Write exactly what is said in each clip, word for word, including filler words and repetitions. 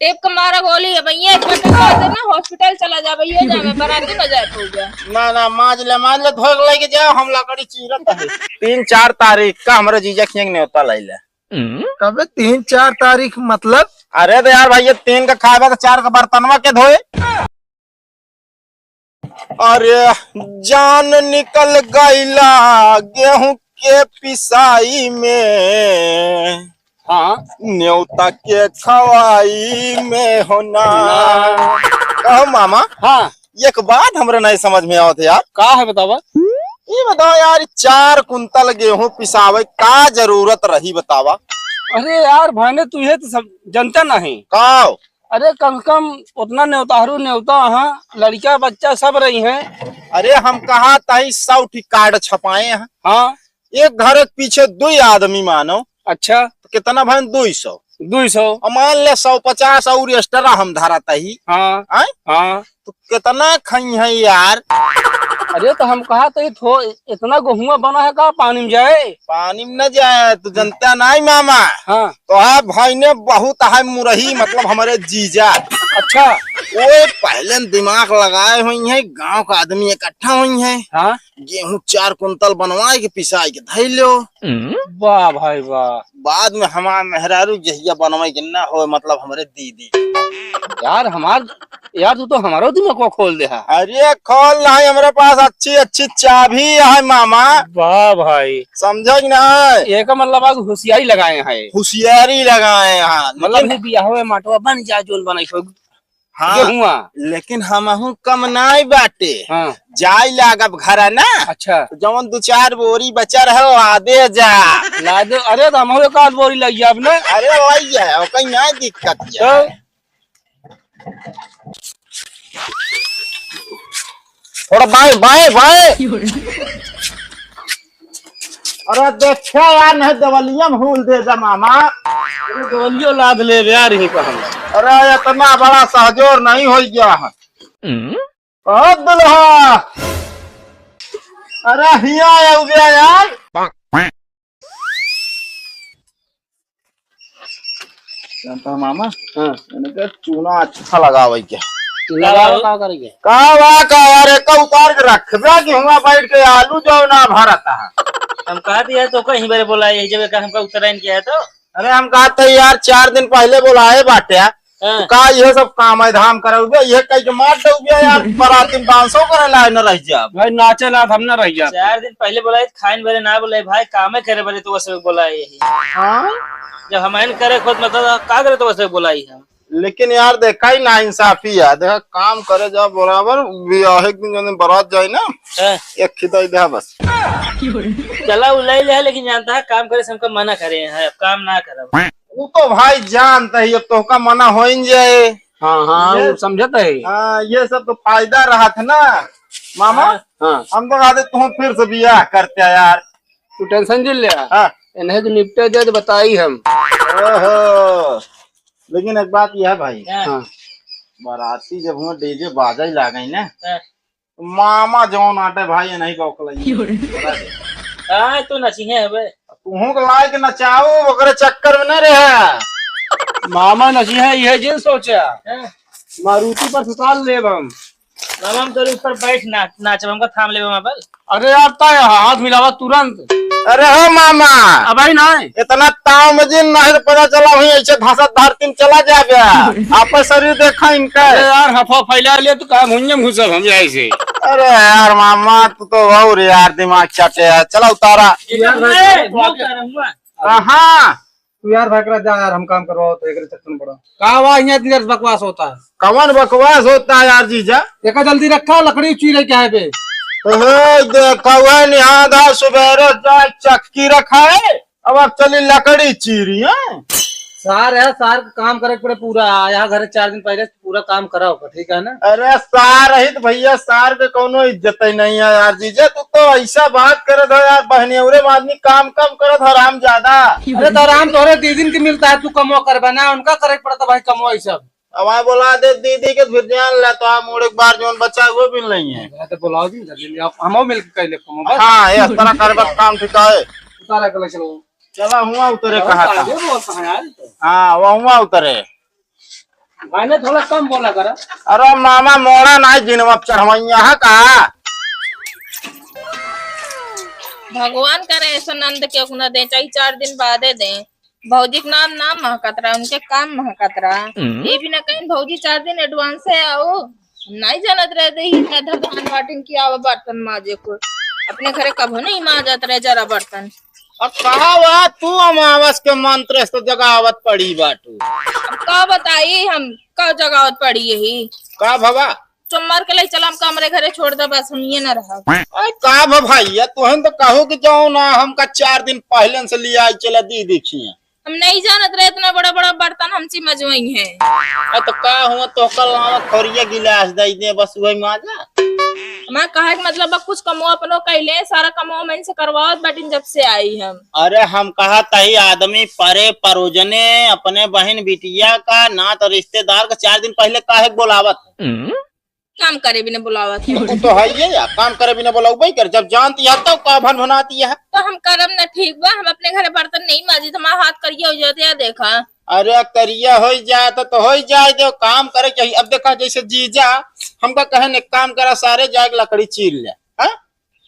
टेप के मारा गोली है भैया, एक घंटे बाद ना हॉस्पिटल चला जा भैया, जा मैं बराती न जाए तो जा। ना, ना, माज ले, माज ले, धोए के लेके जाओ, हम लकड़ी चीरत है। तीन चार तारीख का हमरे जीजा खियंग न्योता लाइले। कबे तीन चार तारीख मतलब? अरे तो यार भाई, ये तीन का खाए बा तो चार का बर्तनवा के धोए। अरे जान निकल गईला गेहूं के पिसाई में, हाँ। न्योता के खवाई में हो ना। ना। कहो मामा। हाँ। एक बात हमरे नहीं समझ में आवत है यार। का है बतावा? ये बताओ यार, चार कुंतल गेहूं पिसावे का जरूरत रही बतावा? अरे यार भाने, तू ये तो सब जनता नहीं। का? अरे कम से कम उतना न्योताहरू न्योता, हाँ, लड़का बच्चा सब रही हैं। अरे हम कहा ताई सौ ठी कार्ड छपाए हैं। हाँ। एक घर के पीछे दुई आदमी मानो। अच्छा। तो कितना भइन? दुई सौ। दुई सौ। और मान ले सौ पचास और extra हम धरा ताई। हाँ। आय? हाँ। तो कितना खइहैं यार? अरे तो हम कहा ताई थो-, इतना गेहुआ बना है का पानी में जाए? पानी में न जाए, तो जनता नहीं मामा। हाँ। तो हाँ भाई ने बहुत है मुरही, मतलब हमरे जीजा। अच्छा। वो पहले न दिमाग लगाए हुई हैं, गांव का आदमी इकट्ठा हुई हैं। हाँ। गेहूं चार कुंतल बनवाए के पिसाए के धई लो। वाह भाई वाह। बाद में हमार मेहरारू जहिया बनवाए के ना हो, मतलब हमरे दीदी। यार हमार, यार तू तो हमारो दिमाग को खोल दे हा। अरे खोल नहीं, हमरे पास अच्छी अच्छी चाबी है मामा। वाह भाई। समझा कि ना? एका मतलब आज होशियारी लगाए हैं। होशियारी लगाए हैं, मतलब लेकिन ही बियाह हुए माटवा बन जा जोन बनाई हो। हाँ, गेहुआ। लेकिन हमहू कम नाई बाटे। हाँ। जाई लागब घरा ना। अच्छा। तो जवन दू चार बोरी बचा रहे, वो आदे जा। ला दे, अरे तो हमहू एक आध बोरी लग जाब ना। अरे वही है, वो कहीं ना दिक्कत है। तो? थोड़ा बाएं, बाएं, बाएं। अरे देखे यार, नहीं देवलिया में हुल दे दे मामा। अरे देवलियो लाद ले यार, ही कहम। अरे इतना बड़ा सहजोर नहीं हो गया है। ओ दुल्हा, अरे हिया आया उबिया यार। जानता है मामा, हाँ। इनके चूना अच्छा लगावे के। लगावे का करेंगे? का बा का यार, एक उतार के रख दे कि हुआ बैठ के आलू जो ना भरता है। हम कहा दिया तो कहीं बारे बोला यही जब एक हमका उतराइन किया है तो। अरे हम कहा तो यार चार दिन पहले बोलाए बाटे, हाँ। तो का ये सब काम है धाम करे हुए, ये कह के मार दे हुए यार, बाराती में डांसो करे लाए न रह जाब। भाई नाचे ना हम ना रह जाब। चार दिन पहले बोलाए, खाइन बरे ना बोलाए भाई, कामे करे बरे तो वैसे बोलाए यही। हाँ? जब हम ऐन करे खुद मतलब का करे तो वैसे बोलाई हम। लेकिन यार देखा ही ना इंसाफी है, देखा काम करे जा बराबर, ब्याह एक दिन जौन दिन बारात जाए ना, हाँ। एक खिदाई दे बस। चला उ ले ले, लेकिन जानता है काम करे से हमका मना करे हैं, अब काम ना करब। वो तो भाई जानता ही, अब तोहका मना हो ही जाए। हाँ, हाँ, ये वो समझत है। हाँ, ये सब तो फायदा रहा था ना मामा। हाँ। हाँ। हम तो कहते तुम फिर से ब्याह करते यार। तू tension जिन ले। हाँ। इन्हें तो निपटे दे तो बताई हम। ओहो। लेकिन एक बात यह है भाई, हाँ। हाँ। बाराती जब हुआ DJ बाजा ही लागे ना, हाँ। मामा जौन आटे भाई, नहीं बौखलाई। हाँ, तो नसीहे हवे। तुहूँ के लायक नचाओ, ओकरे चक्कर में न रहे। मामा नसीहे, यह जिन सोचा। हाँ। मारुति पर सुताल लेब हम। मामा, हम तोरे ऊपर बैठ ना, नाचब, हमका थाम लेबे मामा। अरे यार, ता हाथ मिलावा तुरंत। अरे हो मामा। अबही ना। इतना ताव में जिन नहीं तो पता चला वहीं ऐसे धसत धरती में चला जाबे। आपन शरीर देखा इनका। अरे यार, हफा फैला ले तो काम हुइये घुसब हम ऐसे। अरे यार मामा, तू तो और यार दिमाग चाटे है। चला उतारा। ए, बहुत सारा हुआ। कहाँ? तू यार भाई करा जा यार, हम काम करवाओ तो एकरे चक्कर में पड़ा। का हुआ, यहाँ इतनी देर बकवास होता है? कवन बकवास होता है यार जीजा? एका जल्दी रखा, लकड़ी चीरे के है बे। ओहो, देखा हुआ निहादा सुबेरे जा चक्की रखा है, अब आप चली लकड़ी चीरी, हैं? सार है, सार का काम करे के पड़े पूरा। यहाँ घर चार दिन पहले से पूरा काम करा होगा, ठीक है ना? अरे सार रहित भैया, सार के कौनो इज्जत ही नहीं है यार जीजा। तू तो ऐसा बात करत हो यार, बहनियौरे में आदमी काम कम करत, हराम ज्यादा। अरे तो आराम तोहरे दीदिन के मिलता है, तू कमवा करबे ना, उनका करे के पड़ता भाई कमवा ई सब। अब आ बोला दे दीदी के, फिर जान ला तो आ मूड़ एक बार जौन बचा वो भी नहीं है। मैं तो बुलाओ जी, जल्दी ले आओ, हमो मिल के कर ले कमवा बस। हाँ, ये इस तरह करबे काम ठीक है। उतारा के ले चलो। चला हुआ उतरे बहुत कहा था। आगे बहुत कहा यार ये तो। हाँ, वो हुआ उतरे। माने थोड़ा कम बोला करा। अरे मामा, मोड़ा नाहीं जिनवा चढ़वइया है का? भगवान करे ऐसा नंद केहू न दे, चाहे चार दिन बादे दे। भौजी के नाम ना महकत रहा, उनके काम महकत रहा। हम्म। ये भी ना कहीं भौजी चार दिन advance है आओ, हम नाहीं जानत रहे दे, इतना धधान बाटिन कि आवा बर्तन माजे को। अपने घरे कभो नहीं माजत रहे जरा बर्तन। अब कहा हुआ तू अमावस के मंत्र से तो जगावत पड़ी बाटू। अब का बताई हम, का जगावत पड़ी यही? का भवा? चुम्मर के ले चला, हमका हमरे घरे छोड़ दे, बस हम ये ना रहब। अरे का भा भैया, तुहन तो कहू कि जाओ ना, हमका चार दिन पहले से ले आई चला दी देखिए। हम नहीं जानत रहे इतना बड़ा बड़ा बर्तन हमसे मजवई है। अरे तो का हुआ, तो कल आवा थोड़िया गिलास दे दे, बस वही माजा। हमार कहे के मतलब बा, कुछ कमो अपनो कैले, सारा कमो मन से करवावत बाटिन जब से आई हम। अरे हम कहा तही आदमी परे परोजने अपने बहन बिटिया का, ना तो रिश्तेदार का चार दिन पहले काहे के बोलावत? काम करे बिना बुलावत है। वो तो है ये यार, काम करे बिना बुलाऊ भाई कर, जब जानती है तब का भनभनाती है। तो हम करब ना, ठीक बा, हम अपने घरे बर्तन नहीं माजी, तो हमारा हाथ करिया हो जाते हैं, देखा। अरे करिया हो जाए तो, तो हो जाए दो, काम करे चाहिए। अब देखा जैसे जीजा हमका कहे ने काम करा, सारे जाके लकड़ी चीर ले, हाँ?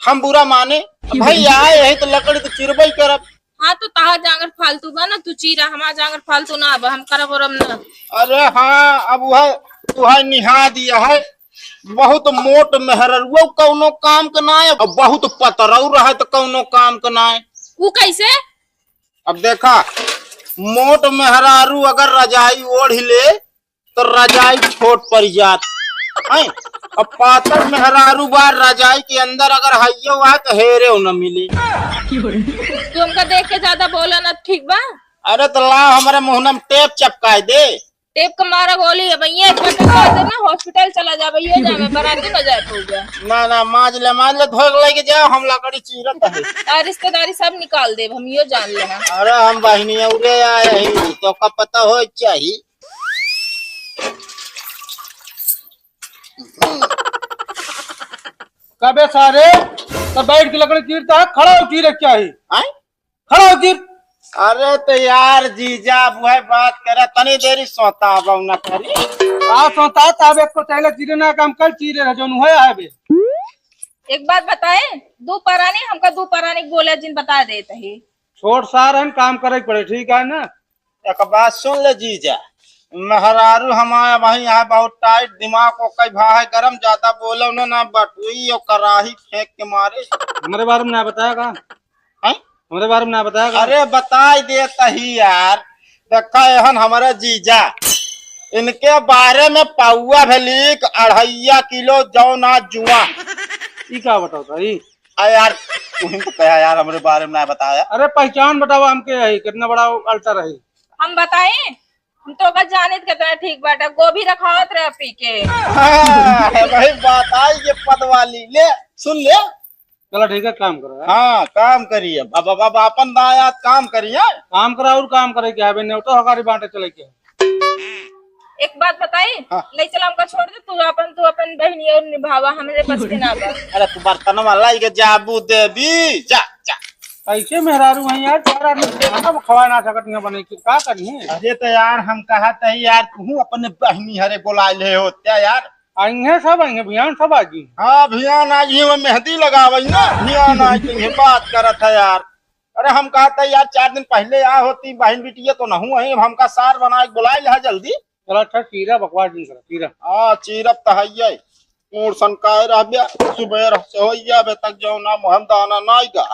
हम बुरा माने? भाई आए यही तो लकड़ी तो चिरबे ही करब। हाँ, तो तहार जांगर फालतू बा ना, तू चीरा, हमार जांगर फालतू ना बा, हम करब ओरब ना। अरे हाँ, अब वह तुहार निहा दिया है, बहुत मोट मेहररुआ कौनो काम के ना है, और बहुत पतरऊ रहे तो कौनो काम के ना है। वो कैसे? अब देखा, मोट मेहरारू अगर रजाई ओढ़ ले तो रजाई छोट पड़ जात है। अब पातर मेहरारू बा, रजाई के अंदर अगर हइयो है तो हेरे न मिली। तू हमका देख के ज्यादा बोला ना, ठीक बा? अरे तो ला हमारे मुहना में टेप चपकाए दे। टेप का मारा गोली है भैया, एक बार तो कह दे ना, हॉस्पिटल चला जा भैया, जा मैं बराती में जाए पऊगा। ना ना, माज ले, माज ले, धोए के लेके जाओ, हम लकड़ी चीरत है। आ रिश्तेदारी सब निकाल देब, हम यो जान ले हैं। अरे हम बहिनी उरे आए ही, तो का पता हो चाहिए। कबे सारे, तो बैठ के लकड़ी चीरता है, खड़ा हो चीरे क्या ही? आय? खड़ा हो चीर। अरे तो यार जीजा, अब वह बात करे, तनी देरी सोता अब ना करी। आ सोता, तब एक को चले चीरे ना काम कर, चीरे रह जोन हुए है बे। एक बात बताए, दो परानी हमका दो परानी बोले जिन बता देत ही। छोट सार हन, काम करे के पड़े, ठीक है ना? एक बात सुन ले जीजा, मेहरारू हमारे वहीं यहाँ बहुत टाइट, दिमाग को कई भा है गरम, ज्यादा बोलो ना, ना बटुई और कराही फेंक के मारे। हमारे बारे में ना बताया का? हैं? हमारे बारे में ना बताया का? अरे बताई देत ही यार, देखा एहन हमारे जीजा, इनके बारे में पौआ भेलीक अढ़ैया किलो जौ ना जुआ। ई का बताओ था ई? आ यार, तुहिन तो कहा यार, हमरे बारे में ना बताया। अरे पहचान बतावा हमके, है कितना बड़ा अल्टर है। हम बताई, हम तो ओकर जानित कितना ठीक बाटे, गोभी रखावत रहे पी के। हाँ, है भाई, बात आई ये पद वाली। ले, सुन ले। चलो ठीक है, काम करो यार। हाँ, काम करिए। अब, अब, अब अपन दायाद काम करिए। काम करा और काम करे के है, बे, नेवतो हकारी बांटे चले के। एक बात बताई, हाँ। ले चला हमका छोड़ दे, तू अपन, तू अपन बहनी और निभावा, हमरे बस के ना बा। अरे तू बर्तन वाला ही के जाबू देवी, जा, जा। ऐसे मेहरारू हैं यार, चार आदमी खाना खवा ना सकत हैं बने के, का करिए? अरे तो यार हम कहा थे यार, तू अपने बहनी हरे बोला ले हो क्या यार? आइंगे सब, आइंगे भियान सब आजी। हाँ भियान आजी, वो मेहंदी लगावे ना, भियान आज तुझे बात करत है यार। अरे हम कहा थे यार, चार दिन पहले आ होती बहन बिटिया तो नहू है, अब हमका सार बना के बुला ले जल्दी। चला अच्छा, चीरा बकवास नहीं करा, चीरा। हाँ, चीरब त हइये। मूड़ सनकाए रहबे, सुबह से होइया बे तक जौना मुहम दाना नाई गा।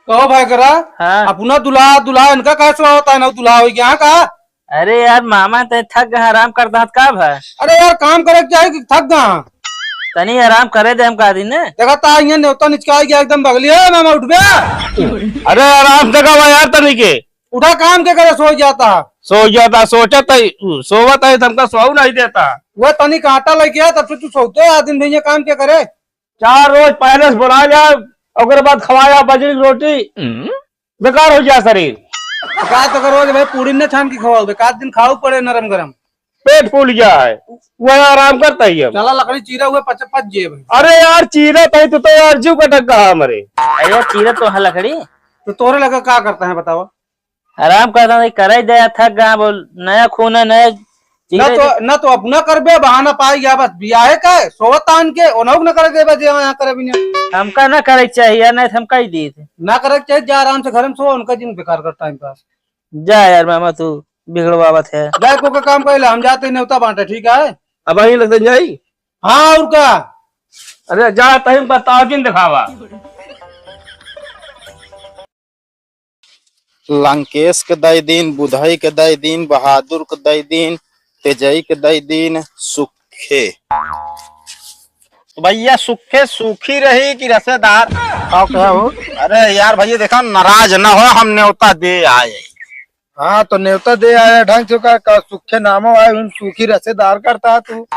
कहो भाई करा, हाँ। अपना दुल्हा, दुल्हा इनका कैसे होता है ना, दुल्हा हो गया का? अरे यार मामा, तै थक गया, आराम करता हत का भा? अरे यार, काम करे के चाहे कि थक गया? तनी आराम करे दे हम का दिन। देखा ता, ये नेवता निचकाई गया एकदम बगली है, मामा उठ बे। अरे आराम से का भा यार तनी के। उठा काम के करे, सो जाता। सो जाता, सोचत है, सोवत है, तुमका सोऊ नहीं देता। वह तनी कांटा लेके आ, तब से तू सोते आ, दिन भैया काम के करे। चार रोज पहले से बुला जाए, ओकरे बाद खवाया बजरी की रोटी, हम्म। बेकार हो जाए शरीर। का तो करो भाई, पूरी न छान के खवाओ, एक आध दिन खाओ पड़े नरम गरम। पेट फूल जाए, वह आराम करता ही अब। चला लकड़ी चीरा हुआ पच, पच जे भाई। अरे यार, चीरा तई तो, तो यार जीव कटक कहा हमरे। अरे यार, चीरा तो है लकड़ी। तो तोरे लगा का करता है, बतावा? आराम करता है, करे दे, थक गया, बोल, नया खून है, नया ना चीज़ें तो, दे। ना तो अपना करबे, बहाना पाई गया, बस बियाहे का है, सोवत तान के, ओनहु के ना करे देबे, जे यहाँ करे बिना। हमका ना करे के चाहिए, नहीं तो हम कही दी थे। ना करे के चाहिए, जा आराम से घर में सो, उनका जिन बेकार कर टाइम पास। जा यार मामा, तू बिगड़वावत है। जा, को का काम कर ले, हम जाते हैं नेवता बांटे, ठीक है? अब यहीं लगते जाई। हाँ, और का? अरे जा, तहीं बताओ, जिन दिखावा। लंकेश के दई दीन, बुधई के दई दीन, बहादुर के दई दीन, तेजई के दई दीन, सुखे। तो भैया, सुखे सूखी रही कि रसेदार? का कहा हो? अरे यार भैया, देखा, नाराज ना हो, हम नेवता दे आए। हाँ, तो नेवता दे आया ढंग से, का, का सुखे नामो आए, उन सूखी रसेदार करता है तू।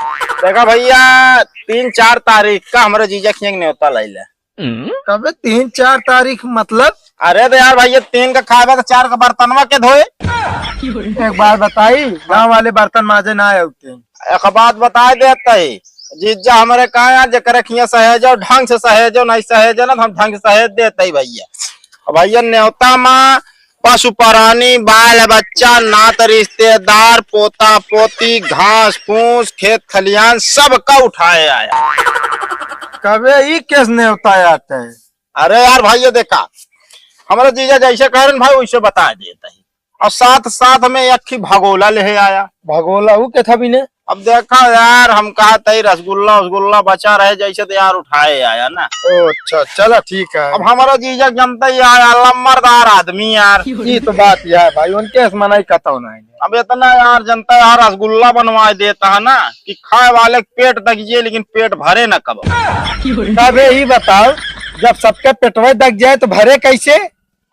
देखा भैया, तीन चार तारीख का हमारे जीजा खिया के नेवता लाई ले। कबे तीन चार तारीख मतलब? अरे तो यार भैया, तीन का खाए बा तो चार का बर्तनवा के धोए? एक बात बताई, गाँव वाले बर्तन माजे ना आते। एक बात बताए देते ही, जीजा हमरे कहा यार, जेकरे खिया सहेजो, ढंग से सहेजो, नहीं सहेजो ना, तो हम ढंग से सहेज देते ही भैया। और भैया, नेवता मा पशु प्राणी, बाल बच्चा, नात रिश्तेदार, पोता पोती, घास फूस, खेत खलियान, सब का उठाए आया। कबे ई केस नेवता आते? अरे यार भाई, ये देखा, हमारा जीजा जैसे कह रहे हैं भाई, वैसे बता देता है। और साथ साथ में एक ही भगोला ले आया। भगोला वो के था बिने? अब देखा यार, हम कहा तई रसगुल्ला उसगुल्ला बचा रहे जैसे, तो यार उठाए आया ना। ओ अच्छा, चला ठीक है। अब हमारा जीजा जनता ही आया, लम्बरदार आदमी यार। ये तो बात यह है भाई, उनके से मनाई कतौ नहीं। अब इतना यार जनता यार रसगुल्ला बनवा देता है ना कि खाए वाले के पेट दगिए लेकिन पेट भरे ना कब। तबे ही बताओ, जब सबके पेटवे दग जाए तो भरे कैसे?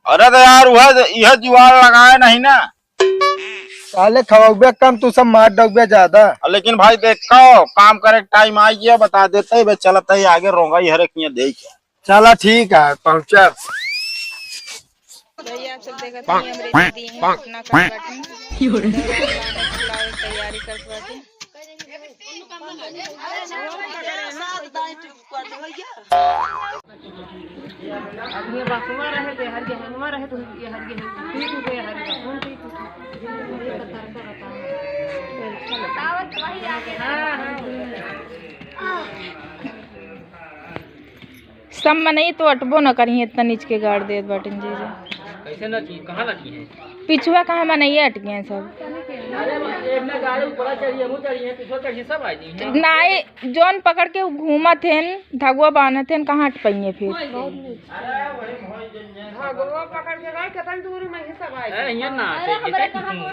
अरे तो यार, वह, यह जुआर लगाए नहीं ना। साले खवाउबे कम, तू सब मार डउबे ज्यादा। लेकिन भाई देखो, काम करे के टाइम आ गया, बता देते ही, बस चलत ही आगे, रोंगा ही हरे किए देख। चला ठीक है, पहुँचा। भैया, आप सब देखत हई, हमरे दीदी हैं, अपना काम बाटी। खिलावे के तैयारी करत बाटी। अब ये बसवा रहे, तो हर ये हनुमा रहे, तो ये हर ये हनुमा, ठीक हो गया, हर ये हनुमा, ठीक हो गया। हाँ, हाँ। सब मनई तो अटबो न करिहें, इतना नीच के गाड़ देत बाटिन जीजा। कैसे न की, कहाँ न की हैं? पिछुआ कहाँ मनई अटके हैं सब। अरे, एक ने गाड़ी ऊपर चढ़िए, मुँह चढ़िए, पिछुआ चढ़िए, सब आ जाइए। नाई, जौन पकड़ के घूमत हैं, धगुआ बांधत हैं, कहाँ अट पाइए फिर? धगुआ पकड़ के गए, कितनी दूरी में ही सब आ जाइए। अरे, यहाँ ना अरे, आते, हमरे कितनी कहाँ दूर?